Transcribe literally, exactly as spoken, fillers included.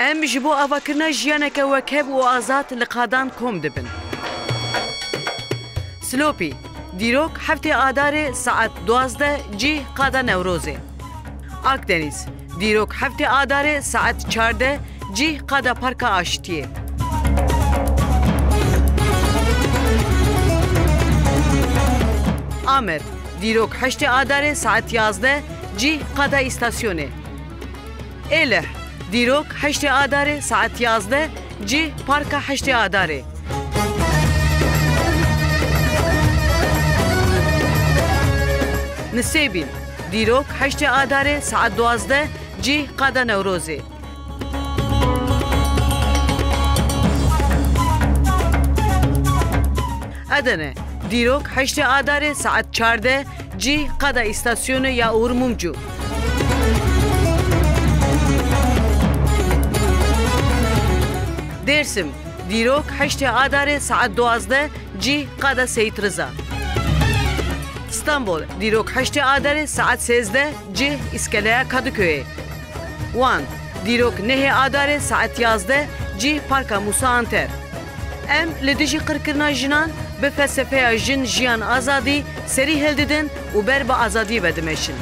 Em ji bo avakirina jiyaneke wekhev û azad li qadan kom dibin. Silopî, dîrok heftê Adarê saet duwazdeh cih qada Newrozê. Akdeniz, dîrok heftê Adarê saet çardeh cih qada Parka Aştiyê. Amed, dîrok heştê Adarê saet yazdeh cih qada îstasyonê. Êlih, dîrok heştê Adarê saet yazdeh cih Parka heştê Adarê. Nisêbîn, dîrok heştê Adarê saet duwazdeh cih qada Newrozê. Edene, dîrok heştê Adarê saet çardeh cih qada îstasyonê ya Ûr Mumcu. Dêrsim, dîrok heştê Adarê saet duwazdeh cih qada Seyît Riza. Stenbol, dîrok heştê Adarê saet sêzdeh cih îskeleya Kadıköyê. Wan, dîrok nehê Adarê saet yazdeh cih Parka Musa Anter. Em li dijî qirkirina jinan bi felsefeya jin, jiyan, azadî serî hildidin û ber bi azadiyê ve dimeşin.